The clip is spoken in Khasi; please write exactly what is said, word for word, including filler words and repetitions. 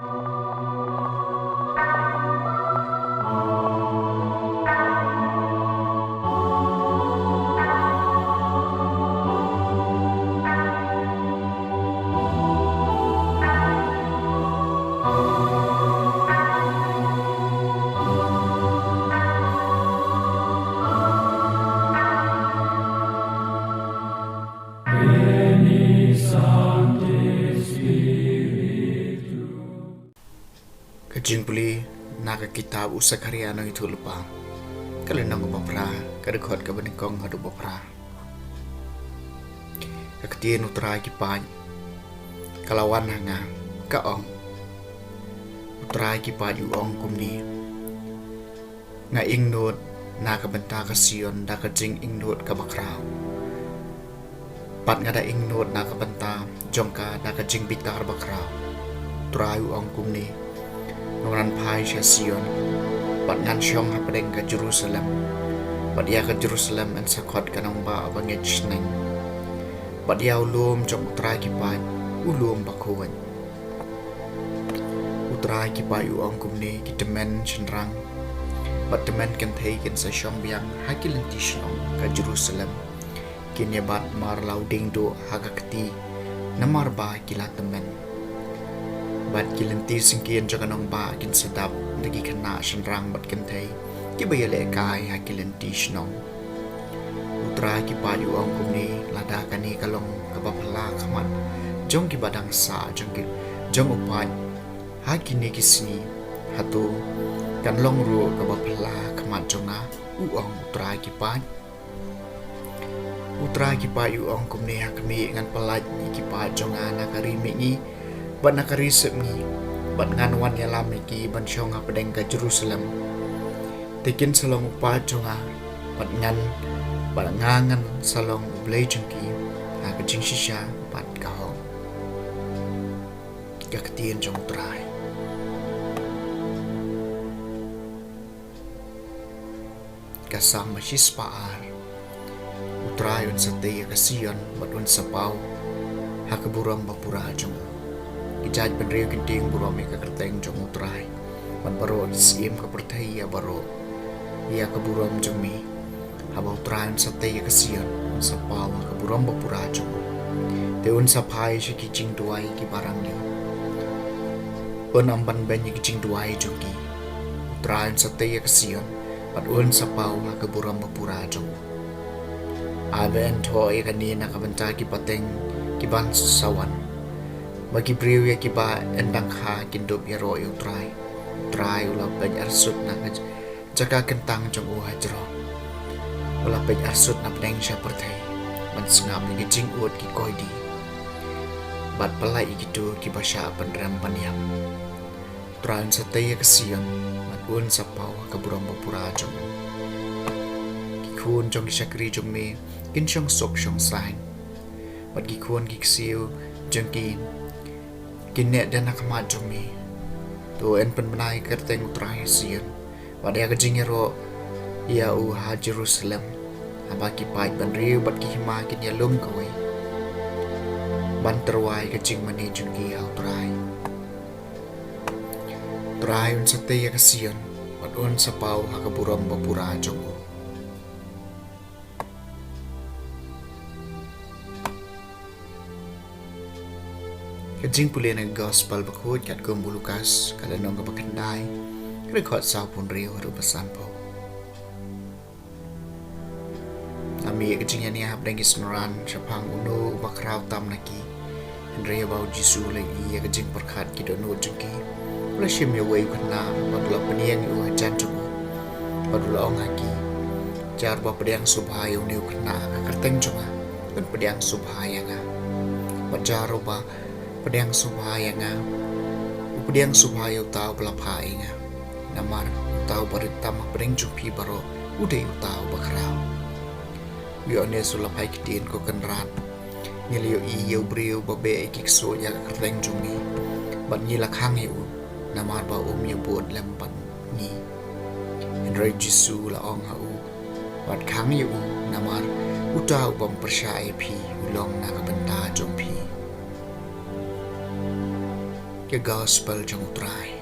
Ka jingpule na ka kitab u Sakharia nongïathuhlypa, ka lynnong kaba phra, ka dkhot kaba nyngkong haduh ba phra. Ka ktien U Trai ki paid ka la wan ha nga, ka ong: U Trai ki paid u ong kumne: Nga ingnud na ka bynta ka Sion da ka jingingnud kaba khraw, bad nga da ingnud na ka bynta jong ka da ka jingbitar bakhraw. U Trai u ong kumne: Ngan wan phai sha Sion, bad ngan shong hapdeng ka Jerusalem, bad ïa ka Jerusalem yn sa khot ka nongbah ba ngeit shneng, bad ïa u lum jong U Trai ki paid, u lum bakhuid. U Trai ki paid u ong kumne: Ki tymmen shynrang bad tymmen kynthei kin sa shong biang ha ki lynti shnong ka Jerusalem. Kin ïa bat mar la u dieng duh ha ka kti, namar ba ki la tymmen. Bad ki lynti syngkien jong ka nongbah kin sa dap da ki khynnah shynrang bad kynthei kiba ïalehkai ha ki lynti shnong. U Trai ki paid u ong kumne: Lada kane ka long kaba phylla ha khmat jong kiba dang sah jong ki, jong u paid ha kine ki sngi, hato kan long ruh kaba phylla ha khmat jong nga? U ong U Trai ki paid. U Trai ki paid u ong kumne: Ha khmih, ngan pyllait ïa ki paid jong nga na ka ri mihngi bad na ka ri sepngi, bad ngan wan ïalam ïa ki ban shong hapdeng ka Jerusalem. Te kin sa long u paid jong nga, bad ngan, bad nga ngan sa long U Blei jong ki, ha ka jingshisha bad ka hok. Ka ktien jong U Trai. Ka Salm ba shispah ar. U Trai un sa tei ïa ka Sion bad un sa paw ha ka burom ba pura jong u. Ki jaitbynriew kin tieng burom ïa ka kyrteng jong U Trai, bad baroh ki siem ka pyrthei ïa baroh ïa ka burom jong me. Haba U Trai un sa tei ïa ka Sion, un sa paw ha ka burom ba pura jong u. Te un sa phai sha ki jingduwai kiba rangli. Un ym ban beiñ ïa ki jingduwai jong ki. U Trai un sa tei ïa ka Sion, bad un sa paw ha ka burom ba pura jong u. Ai ba yn thoh ïa kane na ka bynta ki pateng kiban sa wan, ba ki briew ïa kiba yn dang kha kin dup ïaroh ïa U Trai. U Trai u la peit arsut na ka jaka kyntang jong u hajrong. U la peit arsut na pdeng sha pyrthei ban sngap ïa ki jingud ki koidi, bad pyllait ïa kito kiba shah pynrem pynïap. U Trai un sa tei ïa ka Sion, bad un sa paw ha ka burom ba pura jong u. Ki khun jong ki shakri jong me kin shong suk shong saiñ, bad ki khun ki ksiew jong ki kin neh dien ha khmat jong me. To yn pynbna ïa ka kyrteng U Trai ha Sion, bad ïa ka jingïaroh ïa u ha Jerusalem. Haba ki paid bynriew bad ki hima kin ïalum kawei, ban tyrwa ïa ka jingmane jong ki ha U Trai. U Trai un sa tei ïa ka Sion, bad un sa paw ha ka burom ba pura jong u. Ka jingpule na ka Gospel bakhuid katkum u Lukas, ka lynnong kaba khyndai, ka dkhot sawphew hynriew haduh ba sanphew. Ym mih ïa ka jingïania hapdeng ki synran shaphang uno uba khraw tam na ki. Hynrei haba u Jisu u la ïohi ïa ka jingpyrkhat ki dohnud jong ki, u la shim ïa uwei u khynnah bad u la pynïeng ïa u hajan jong u, bad u la ong ha ki: Jar uba pdiang sngewbha ïa une u khynnah ha ka kyrteng jong nga, un pdiang sngewbha ïa nga. Bad jar uba pdiang sngewbha ïa nga, u pdiang sngewbha ïa uta uba la phah ïa nga. Namar uta uba rit tam hapdeng jong phi baroh u dei uta uba khraw. U Ïoannis u la phai ktien: Ko Kynrad, ngi la ïohi ïa u briew ba beh ïa ki ksuid ha ka kyrteng jong me, bad ngi la khang ïa u, namar ba um ïabud lem bad ngi. Hynrei u Jisu u la ong ha u: Wat khang ïa u, namar uta u bym pyrshah ïa phi u long na ka bynta jong phi. Ki Gospel jong U Trai.